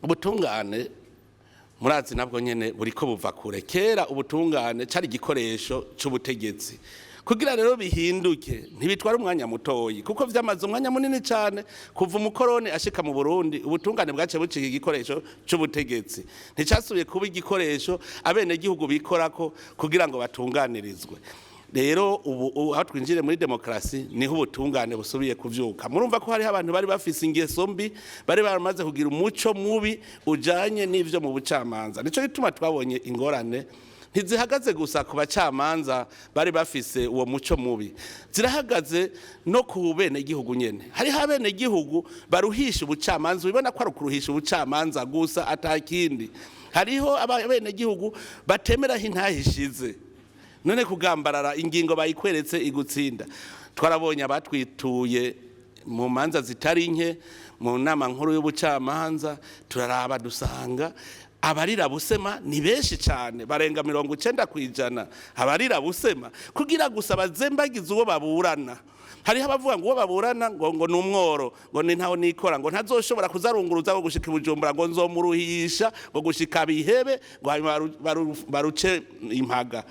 Ubutungane murazi nabwo nyene buriko buva kure. Kera ubutungane cari igikoresho c'ubutegetsi. Kugira rero bihinduke ntibitwara umwanya mutoyi, kuko vyamaze umwanya munini cane. Kuva umukoroni ashika mu Burundi, ubutungane bwaciye bucika igikoresho c'ubutegetsi, nticasubiye kuba igikoresho abenegihugu bikorako kugira ngo batunganirizwe. Rero ubu aho twinjire muri demokarasi, niho ubutungane busubiye kuvyuka. Murumva ko hariho abantu bari bafise ingeso mbi, bari baramaze kugira umuco mubi ujanye n'ivyo mu bucamanza. Nico gituma twabonye ingorane ntizihagaze gusa ku bacamanza bari bafise uwo muco mubi, zirahagaze no ku benegihugu nyene. Hariho abenegihugu baruhisha ubucamanza, ubibona ko ari ukuruhisha ubucamanza gusa, atakindi. Hariho abenegihugu batemeraho intahe ishize. None kugambarara ingingo bayikweretse igutsinda. Twarabonye abatwituye mu manza zitari nke mu nama nkuru y'ubucamanza, turaraba dusanga abarira busema ni benshi cyane, barenga 90%. Abarira busema kugira gusa bazembagize uwo baburana. Hariho abavuga ngo uwo baburana ngo ni umworo, ngo ni ntaho nikora, ngo ntazoshobora kuzarunguruza ngo gushika i Bujumbura, ngo nzomuruhisha ngo gushika bihebe, ngo hanyuma baruce impaga.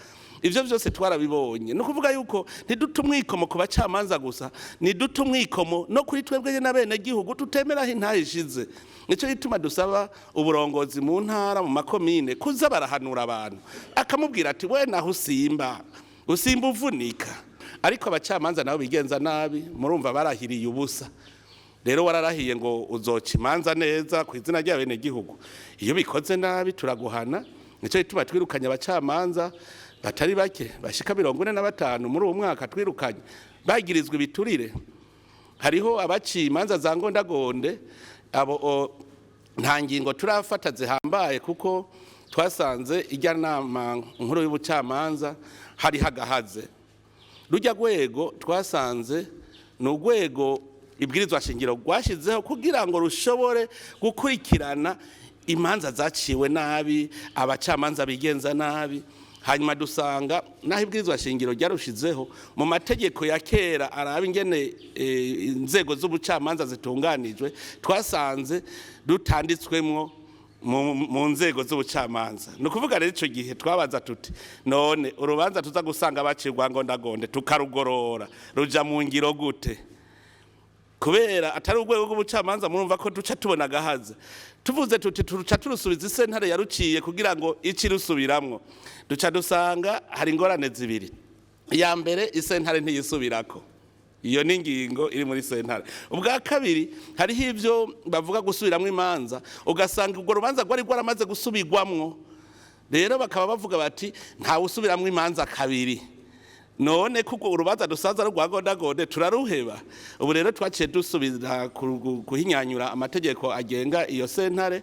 Ivyo vyose twarabibonye. Ni ukuvuga yuko ntiduta umwikomo ku bacamanza gusa, ntiduta umwikomo no kuri twebwe n'abenegihugu tutemeraho intahe ishize. Nico gituma dusaba uburongozi mu ntara, mu makomine, kuza barahanura abantu, akamubwira ati: "We naho usimba, usimba uvunika." Ariko abacamanza nabo bigenza nabi, murumva barahiriye ubusa. Rero wararahiye ngo uzoca imanza neza ku izina ry'abenegihugu, iyo bikoze nabi turaguhana. Nico gituma twirukanye abacamanza batari bake, bashika 45 muri uwo mwaka twirukanye, bagirizwa ibiturire. Hariho abaciye imanza za ngondagonde. Abo nta ngingo turafata zihambaye, kuko twasanze ijya nama nkuru y'ubucamanza hari hagahaze rujya rwego. Twasanze ni urwego ibwirizwa shingiro rwashyizeho kugira ngo rushobore gukurikirana imanza zaciwe nabi, abacamanza bigenza nabi. Hanyuma dusanga naho ibwirizwa shingiro ryarushizeho, mu mategeko ya kera araba ingene inzego z'ubucamanza zitunganijwe, twasanze dutanditswemwo mu nzego z'ubucamanza. Ni ukuvuga rero icyo gihe twabaza tuti: "None urubanza tuza gusanga bacirwa ngo ndagonde tukarugorora, ruja mu ngiro gute?" Kubera atari urwego rw'ubucamanza, murumva ko duca tubona agahaza. Tuvuze tuti turuca turusubiza isentare yaruciye kugira ngo ici rusubiramwo, duca dusanga hari ingorane zibiri. Iya mbere, isentare ntiyisubirako, iyo ni ingingo iri muri sentare. Ubwa kabiri, hariho ibyo bavuga gusubiramwo imanza, ugasanga urwo rubanza rwari rwaramaze gusubirwamwo. Rero bakaba bavuga bati: "Ntawe usubiramwo imanza kabiri." None kuko urubanza dusanze ari rwagondagonde, turaruheba? Ubu rero twaciye dusubira guhinyanyura amategeko agenga iyo sentare.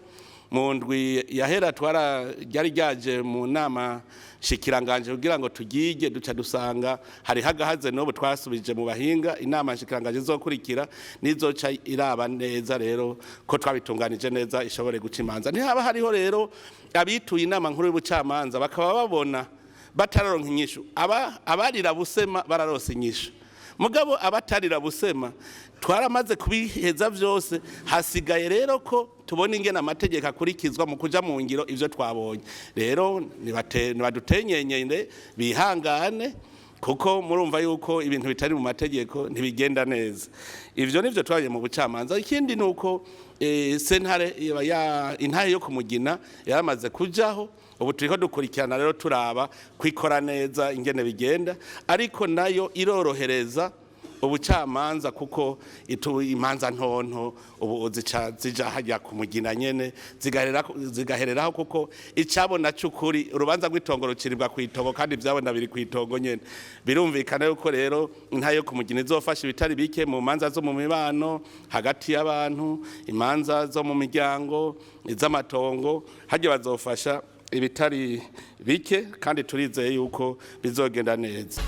Mu ndwi yahera twara ryari ryaje mu nama shikiranganje kugira ngo tugige, duca dusanga hari hagahaze. N'ubu twasubije mu bahinga. Inama shikiranganje izokurikira nizoca iraba neza rero ko twabitunganije neza, ishobore guca imanza. Ntihaba hariho rero abituye inama nkuru y'ubucamanza bakaba babona batararonka inyishu. Aba abarira busema bararose inyishu, mugabo abatarira busema twaramaze kubiheza byose. Hasigaye rero ko tubona ingene amategeko akurikizwa mu kuja mu ngiro ivyo twabonye. Rero nibadutenyenyere, bihangane, kuko murumva yuko ibintu bitari mu mategeko ntibigenda neza. Ivyo nivyo twaje mu bucamanza. Ikindi ni uko sentare iba ya intahe yo kumugina yaramaze kujaho. Ubu turiko dukurikirana rero, turaba kwikora neza ingene bigenda, ariko nayo irorohereza ubucamanza, kuko itu imanza ntonto ubu zica zija hajya kumugina nyene, zigahereraho, kuko icabona c'ukuri, urubanza rw'itongo rucirirwa kw'itongo, kandi ivyabona biri kw'itongo nyene. Birumvikana yuko rero intahe yo kumugina izofasha ibitari bike mu manza zo mu mibano hagati y'abantu, imanza zo mu miryango, iz'amatongo. Hajya bazofasha ibitari bike, kandi turizeye yuko bizogenda neza.